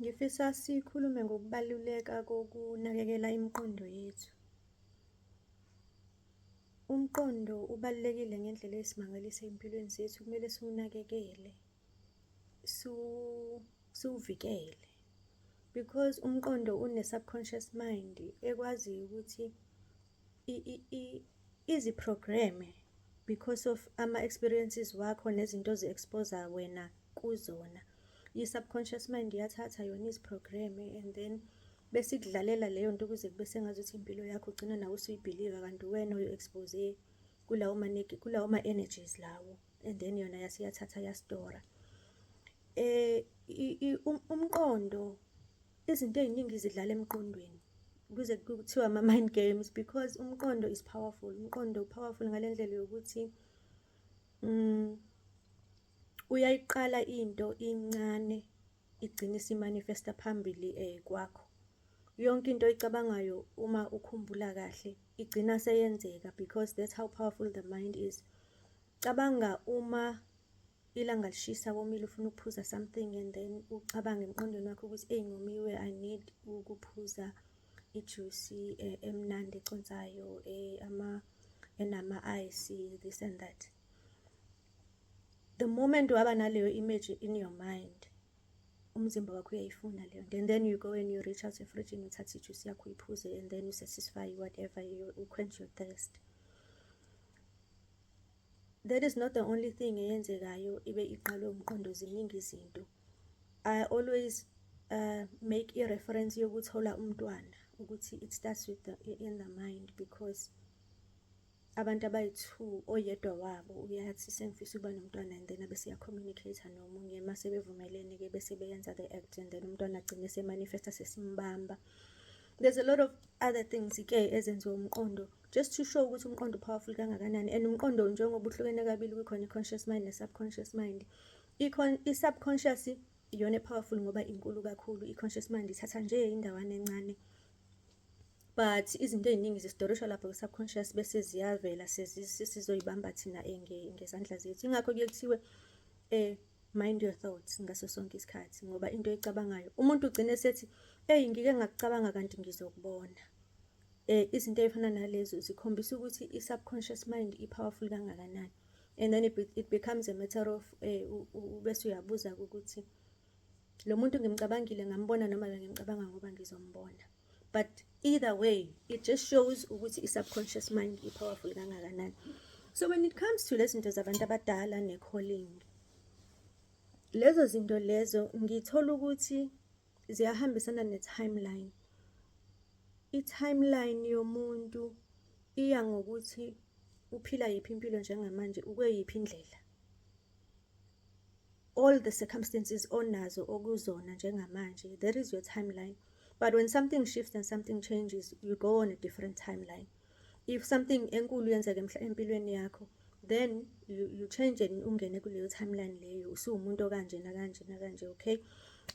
Ngifisa sikhulume ngokubaluleka kokunakekela imiqondo yethu. Umqondo ubalulekile ngendlela eyisimangaliso ey'mpilweni zethu, kumele siwunakekele, siwuvikele because umqondo une-subconscious mind ekwaziyo ukuthi izi-program-e because of ama-experiences wakho nezinto ozi-expose-a wena kuzona. I-subconscious mind iyathatha yona izi-program-e and then bese ikudlalela leyo nto kuze kube sengazuthi impilo yakho, ugcine nawe usuyibhiliva kanti uwena oyi-expose kulawo ma-energies lawo and then yona yase iyathatha yastora. Umqondo, izinto ey'ningi zidlala emqondweni, kuze kuthiwa ama-mind games because umqondo is powerful. Umqondo u-powerful ngale ndlela yokuthi uyayiqala into incane, igcine isi-manifest-a phambili kwakho. Yonke into oyicabangayo uma ukhumbula kahle igcina seyenzeka because that's how powerful the mind is. Cabanga uma ilanga lishisa, womile, ufuna ukuphuza something and then ucabange emqondweni wakho ukuthi, eyi, ngomiwe, I need ukuphuza ijusi emnandi econsayo enama-ice, this and that. The moment waba naleyo image in your mind, umzimba wakho uyayifuna leyo nto and then you go and you reach out efrijini, uthathe ijusi yakho, uyiphuze and then you satisfy whatever, you quench your thirst. That is not the only thing eyenzekayo ibe iqalwe umqondo, ziningi izinto. I always make i-reference yokuthola umntwana ukuthi it starts with the, in the mind because abantu abayi-two, oyedwa wabo uyathi, "Sengifisa ukuba nomntwana," and then abese eya-communicate-a nomunye. Mase bevumelene-ke bese beyenza the act and then umntwana agcine ese-manifest-a, sesimbamba. There's a lot of other things-ke ezenziwa umqondo, just to show ukuthi umqondo u-powerful kangakanani. And umqondo njengoba uhlukene kabili, kukhona i-conscious mind ne-subconscious mind. I-subconscious iyona e-powerful ngoba inkulu kakhulu, i-conscious mind ithatha nje indawana encane. But izinto ey'ningi zistorishwa lapho ku-subconscious bese ziyavela sesizoyibamba thina ngezandla zethu. Yingakho kuye kuthiwe mind your thoughts ngaso sonke isikhathi, ngoba into oyicabangayo, umuntu ugcine esethi, "Eyi, ngike ngakucabanga kanti ngizokubona." Izinto ey'fana nalezo zikhombisa ukuthi i-subconscious mind i-powerful kangakanani. And then it becomes a matter of ubese uyabuza-ke ukuthi lo muntu ngimcabangile ngambona noma bengimcabanga ngoba ngizombona. But either way, it just shows ukuthi i-subconscious mind i-powerful kangakanani. So when it comes to lezi zinto zabantu abadala ne-calling, lezo zinto lezo ngithola ukuthi ziyahambisana ne-timeline. I-timeline yomuntu iya ngokuthi uphila yiphi impilo njengamanje, ukweyiphi indlela. All the circumstances onazo okuzona njengamanje, that is your timeline. But when something shifts and something changes, you go on a different timeline. If something enkulu yenzeka empilweni yakho, then you change and ungene kuleyo timeline leyo, usuwumuntu okanje nakanje nakanje, okay?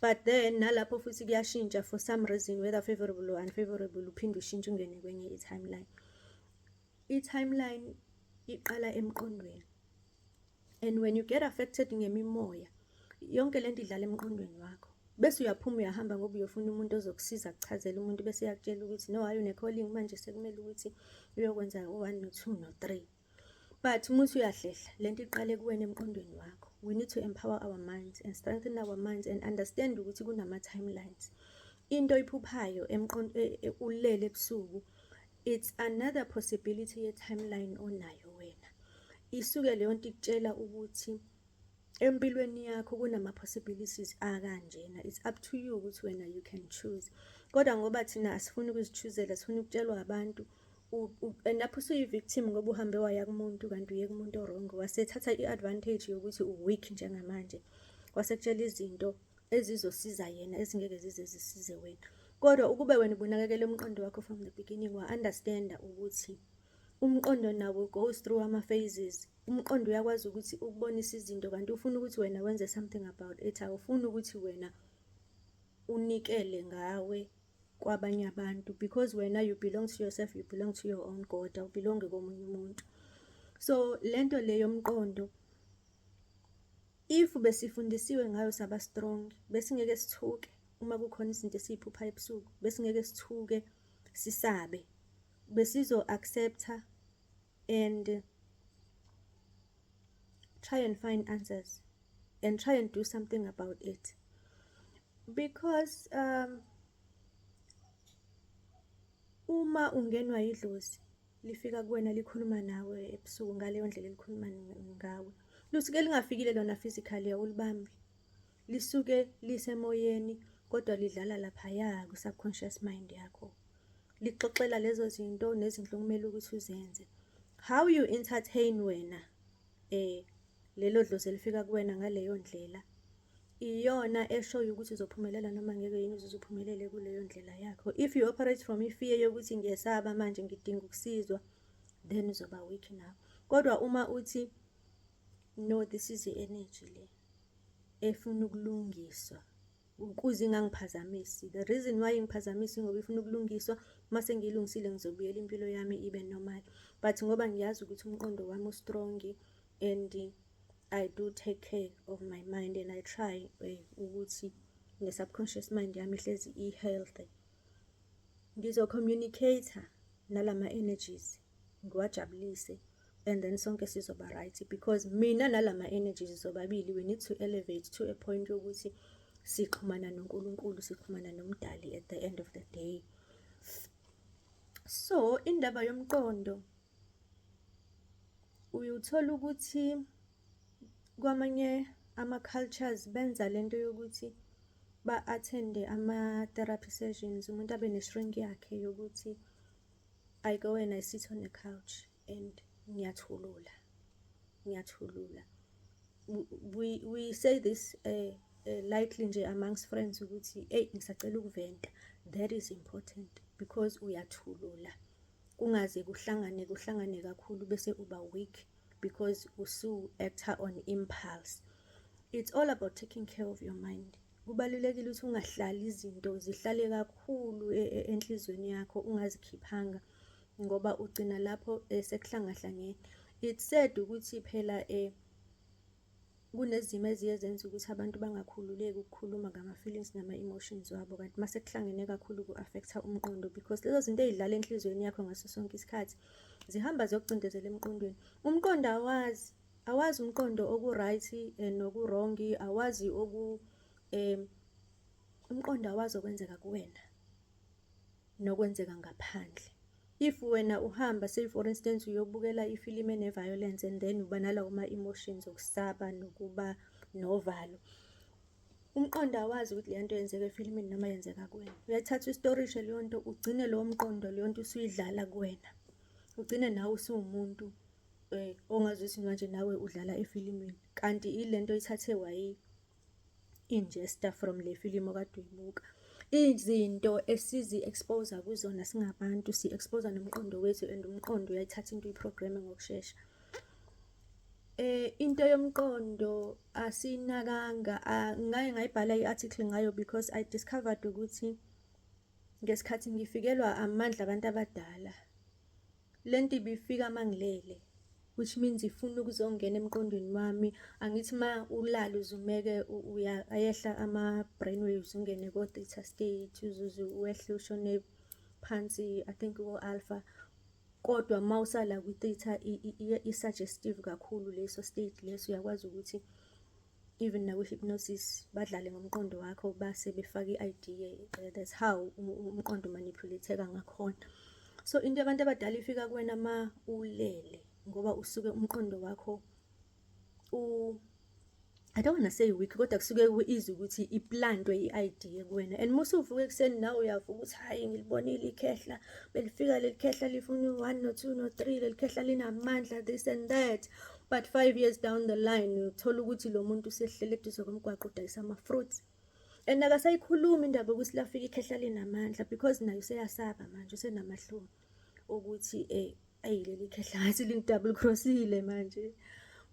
But then nalapho futhi kuyashintsha for some reason, whether favorable or unfavorable, uphinde ushintshe ungene kwenye i-timeline. I-timeline iqala emqondweni. And when you get affected ngemimoya, yonke lento idlala emqondweni wakho. Bese uyaphuma uyahamba ngoba uyofuna umuntu ozokusiza, akuchazele umuntu, bese eyakutshela ukuthi no, hhayi, une-calling manje, sekumele ukuthi uyokwenza u-one no-two no-three. But uma uthi uyahlehla, lento iqale kuwena emqondweni wakho. We need to empower our minds and strengthen our minds and understand ukuthi kunama-timelines. Into oyiphuphayo ulele ebusuku, it's another possibility ye-timeline onayo wena. Isuke leyo nto ikutshela ukuthi empilweni yakho kunama-possibilities akanjena. It's up to you ukuthi wena you can choose. Kodwa ngoba thina asifuni ukuzi-choose-ela, sifuna ukutshelwa abantu, and lapho usuyi-victim ngoba uhambe waya kumuntu kanti uye kumuntu o-wrong, wasethatha i-advantage yokuthi u-weak njengamanje, wasekutshela izinto ezizosiza yena ezingeke zize zisize wena. Kodwa ukube wena ubunakekela umqondo wakho from the beginning, wa-understand-a ukuthi umqondo nawo goes through ama-phases. Umqondo uyakwazi ukuthi ukubonise izinto kanti ufuna ukuthi wena wenze something about it, awufuni ukuthi wena unikele ngawe kwabanye abantu because wena you belong to yourself, you belong to your own God, awu-belong-i komunye umuntu. So lento le yomqondo, if besifundisiwe ngayo saba strong, besingeke sithuke. Uma kukhona izinto esiyiphuphayo ebusuku, besingeke sithuke, sisabe, besizo-accept-a and try and find answers and try and do something about it, because uma ungenwa idlozi, lifika kuwena, likhuluma nawe ebusuku ngaleyo ndlela elikhuluma ngawe, lisuke lingafikile lona physically, awulibambi, lisuke lisemoyeni, kodwa lidlala laphaya ku-subconscious mind yakho, lixoxela lezo zinto nezinto okumele ukuthi uzenze. How you entertain wena lelo dlozi elifika kuwena ngaleyo ndlela, iyona eshoyo ukuthi uzophumelela noma ngeke yini uze uphumelele kuleyo ndlela yakho. If you operate from i-fear yokuthi ngiyesaba manje, ngidinga ukusizwa, then uzoba weak nawe. Kodwa uma uthi, "No, this is i-energy le efuna ukulungiswa ukuze ingangiphazamisi. The reason why ingiphazamisa ingoba ifuna ukulungiswa. Mase ngiyilungisile, ngizobuyela impilo yami ibe normal. But ngoba ngiyazi ukuthi umqondo wami u-strong and I do take care of my mind and I try ukuthi ne-subconscious mind yami ihlezi i-healthy. Ngizo-communicate-a nalama energies, ngiwajabulise, and then sonke sizoba right, because mina nalama energies sobabili, we need to elevate to a point yokuthi sixhumana noNkulunkulu, sixhumana noMdali at the end of the day." So indaba yomqondo, uyuthola ukuthi kwamanye ama-cultures benza lento yokuthi ba-attend-e ama-therapy sessions, umuntu abe ne-shrink yakhe yokuthi I go and I sit on a couch and ngiyathulula, ngiyathulula. We say this lightly nje amongst friends ukuthi, "Eyi, ngisacela ukuventa." That is important because uyathulula, kungaze kuhlangane, kuhlangane kakhulu, bese uba weak because usu-act-a on impulse. It's all about taking care of your mind. Kubalulekile ukuthi ungahlali izinto zihlale kakhulu enhliziyweni yakho ungazikhiphanga, ngoba ugcina lapho sekuhlangahlangene. It's sad ukuthi phela kunezimo eziye zenza ukuthi abantu bangakhululeki ukukhuluma ngama-feelings nama-emotions wabo, kanti mase kuhlangene kakhulu ku-affect-a umqondo, because lezo zinto ey'dlala enhliziyweni yakho ngaso sonke isikhathi zihamba ziyokucindezela emqondweni. Umqondo awazi, awazi umqondo oku-right noku-wrong, awazi oku umqondo awazi okwenzeka kuwena nokwenzeka ngaphandle. If wena uhamba, say for instance, uyobukela ifilimu ene-violence and then uba nalawo ma-emotions okusaba nokuba novalo, umqondo awazi ukuthi leya nto yenzeka efilimini noma yenzeka kuwena. Uyayithatha uyi-store-ishe leyo nto, ugcine lowo mqondo, leyo nto usuyidlala kuwena. Ugcine nawe usuwumuntu ongazuthi manje nawe udlala efilimini, kanti ile nto oyithathe wayi-ingest-a from le filimu okade uyibuka. Izinto esizi-expose-a kuzona singabantu, si-expose-a nomqondo wethu, and umqondo uyayithatha into uyi-program-e ngokushesha. Into yomqondo asiyinakanga. Ngake ngayibhala i-article ngayo because I discovered ukuthi ngesikhathi ngifikelwa amandla abantu abadala, lento ibifika mangilele, which means ifuna ukuzongena emqondweni wami. Angithi uma ulala uzumeke, ayehla ama-brain waves, ungene ko-theta state, uzuze wehle ushone phansi, I think ko-alpha. Kodwa mawusala kwi-theta, i-suggestive kakhulu leso state leso, uyakwazi ukuthi even nakwi-hypnosis badlale ngomqondo wakho, base befake i-idea. That's how umqondo u-manipulate-eka ngakhona. So into yabantu abadala ifika kuwena ma ulele, ngoba usuke umqondo wakho I don't wanna say weak, kodwa kusuke ku-easy ukuthi i-plant-we i-idea kuwena. And musuvuka ekuseni, nawe uyavuka ukuthi, "Hhayi, ngilibonile ikhehla, belifika leli khehla lifuna u-one, no-two, no-three, leli khehla linamandla," this and that. But 5 years down the line, uthola ukuthi lo muntu usehleli eduze komgwaqo, udayisa ama-fruits. And akasayikhulumi indaba yokuthi lafika ikhehla linamandla, because naye useyasaba manje, usenamahloni ukuthi eyi, leli khehla ngathi lingi-double cross-ile manje.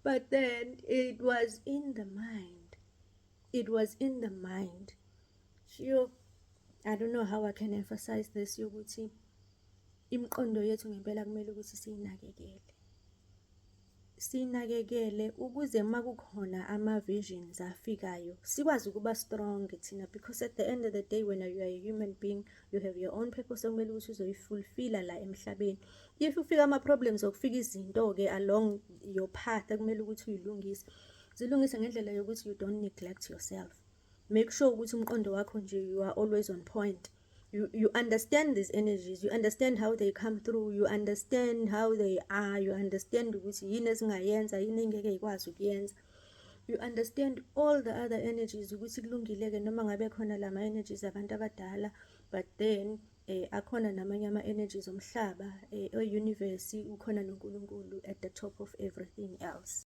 But then it was in the mind. It was in the mind. Yo, I don't know how I can emphasize this, yokuthi imiqondo yethu ngempela kumele ukuthi siyinakekele. Siyinakekele ukuze uma kukhona ama-visions afikayo sikwazi ukuba strong thina, because at the end of the day, when you are a human being, you have your own purpose okumele ukuthi uzoyi-fulfilla la emhlabeni. If ufika ama-problems, okufika izinto-ke along your path ekumele ukuthi uyilungise, zilungise ngendlela yokuthi you don't neglect yourself. Make sure ukuthi umqondo wakho nje, you are always on point. You understand these energies, you understand how they come through, you understand how they are, you understand ukuthi yini ezingayenza, yini engeke ikwazi ukuyenza. You understand all the other energies, ukuthi kulungile-ke noma ngabe khona lama energies abantu abadala, but then akhona namanye ama-energies omhlaba, e-universe, ukhona noNkulunkulu at the top of everything else.